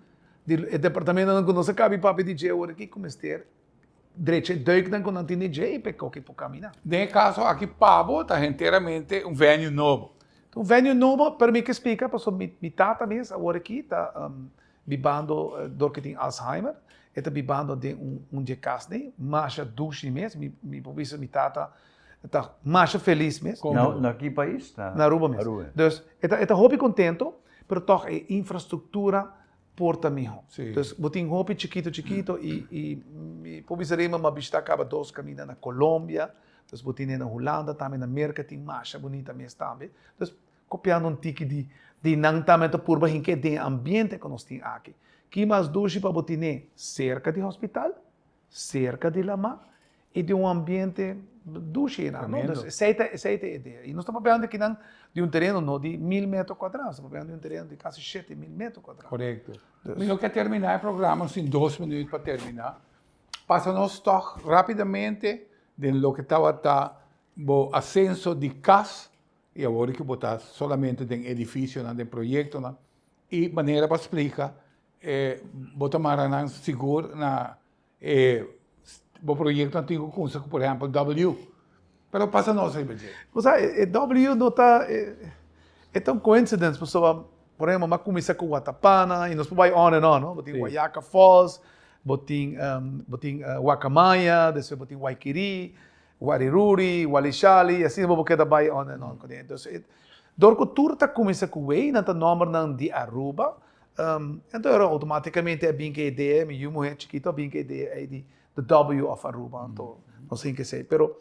di e departamentonan cu nos a cabi papia di dje awor aki cu mester drecha e duiknan cu nan tin di dje y pa e koki por camina. Den e caso aki pa bo ta henteramente un venue nobo. Ta un venue nobo, pero mi ke splica pasobra mi tata mes awor aki ta bibando dor cu e tin Alzheimer, e ta bibando den un dje cas den, masha dushi mes, mi por bisa mi tata ta masha felis mes. Na ki pais? Na Aruba mes. Dus e ta e ta hopi contento, pero toch e infrastructura por ta miho. Dus bo tin hopi chikito chikito y y mi por bisa Raymond mi a bishita caba dos caminda na Colombia, dus bo tin na Hulanda tambe na Merca tin masha bunita mes tambe. Dus copiando un tiki di di nan tambe ta purba hinke den e ambiente cu nos tin aki. Ki mas dushi pa bo tine cerca di hospital? Serka di lama i di un ambiente dushi einan, no? Dus esei ta, esei ta e idea. I nos ta papiando akinan di un tereno no di mil metro kuadrá, nos ta papiando di un tereno di kasi 7000 metro kuadrá. Korekto. Mi no ke terminá e programa, nos tin dos minuut pa terminá. Pasa nos tòg rápidamente den loke tabata bo asenso di kas i awor ku bo ta solamente den edifisionan, den proyektonan i manera pa splika E bo ta mara nan sigur na e bo proyectonan tin cu cunsa cu por ehempel W. Pero pasa nos riba dje. Bo sa e W no ta e ta un coincidence pasobra por ehempel mi a cuminsa cu Watapana y nos por bay on and on no. Bo tin Wayaca Falls, bo tin bo tin Wacamaya, despues bo tin Waikiri, Wariruri, Walishali y asina bo por keda bay on and on. Entonces. Dor ku tur ta kuminsá ku W, nan ta nòmbernan di Aruba. Anto ora outomátikamente a bin ku e idea, mi yu muhé chikitu a bin ku e idea ei di the W of Aruba, anto nos tin ke esei. Pero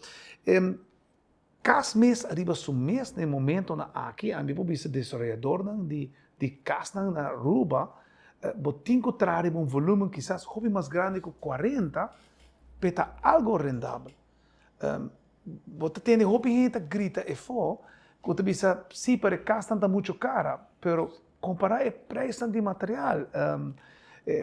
kas mes ariba su mes na e momentonan aki, ami por bisa desaroyadornan di di kasnan na Aruba, bo tin ku traha riba un volumen kisas hopi mas grandi ku 40 p'e ta algo rendabel. Bo ta tende hopi hende ta grita efo ku ta bisa si pero e kasnan ta muchu kara, pero kompará e preisnan di material,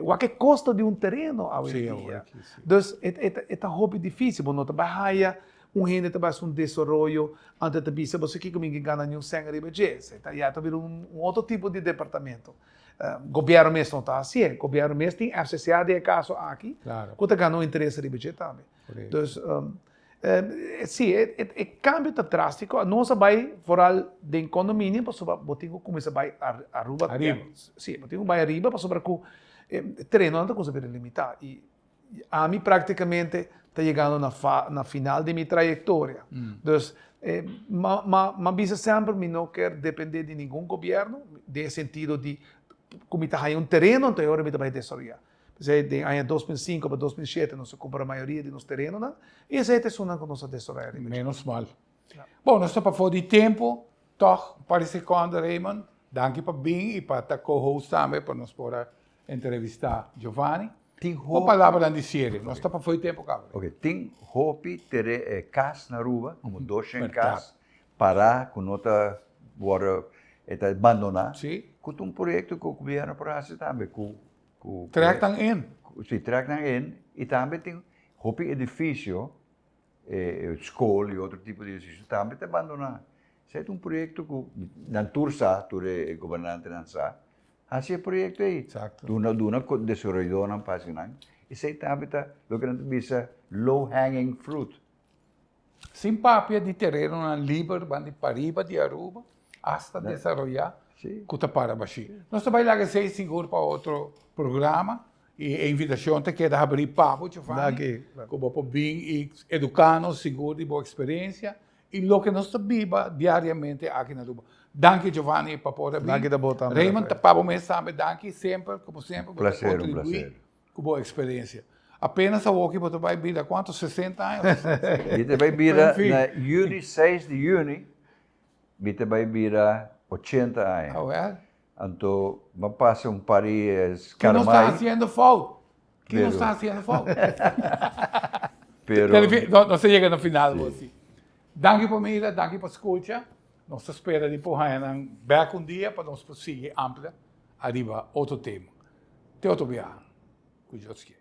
wak e kosto di un tereno awe en dia. Dus e ta hopi difisil, bo no ta bai haya un hende ta bai hasi un desaroyo anto ta bisa bo si kiko mi ke gana niun sèn riba dje, esei ta ya ta bira un otro tipo di departamento. Gobièrnu mes no ta hasié, gobièrnu mes tin FCCA den e kaso aki ku ta gana un interes riba dje tambe. Dus, si, e kambio ta drástiko. Nos a bai foral den kondominio pasobra bo tin ku kuminsá bai Aruba. Ariba. Si, bo tin ku bai ariba pasobra ku e terenonan ta kuminsá bira limitá. I ami práktikamente ta yegando na na final di mi trayektoria. Dus, m'a bisa semper mi no kier dependé di ningun gobièrnu den e sentido di ku mi ta haña un tereno anto e ora mi ta bai desaroyá. P'esei den aña 2005 pa 2007 nos a kumpra mayoria di nos terenonan i esei ta esunnan ku nos a desaroyá riba dje. Menos mal. Bon, nos ta pafó di tempu, tòg un par di sekonda Raymond, danki pa bin i pa ta co-host tambe pa nos por a entrevistá Giovanni. Tin Un hopi. palabranan di siere, nos ta pafó di tempu kaba. Ok, tin hopi tere kas na Aruba, komo 200 Bèrdat. kas pará ku no ta wòrdu, e ta bandoná. Sí. Ku ta un proyekto ku gobièrnu por hasi tambe ku Ku Trek nan in. Si, trek nan in. I tambe tin hopi edifisio, skol i otro tipo di edifisio tambe ta bandoná. Esei ta un proyekto ku nan tur sa, tur e gobernantenan sa. Hasi e proyekto ei. Exacto. Duna duna desaroyadónan pa hasi nan. Esei tambe ta loke nan ta bisa low hanging fruit. Sin papia di terenonan liber ban di pariba di Aruba hasta desaroyá ku ta para bashí. Nos ta bai laga esei sigur pa otro programa i e invitashon ta keda habrí pa bo, Giovanni, ku bo por bin i eduká nos sigur di bo eksperensia i loke nos ta biba diariamente aki na Aruba. Danki Giovanni pa por a bin. Raymond ta pa bo mes tambe danki semper, komo semper bo ta kontribuí. Ku bo eksperensia. Apenas awoki bo ta bai bira kuantu? 60 aña of 65? Mi ta bai bira na yüni, seis di yüni, mi ta bai bira ochenta aña. Awel. Anto mi a pasa un par di Ki nos ta skarmai. hasiendo fout? Ki nos ta hasiendo fout? Pero. Nos a yega na final bo si. Danki pa mira, danki pa skucha. Nos ta spera di por haña nan bek un dia pa nos por sigui amplia ariba otro tema. Te otro biaha, cu Dios kier.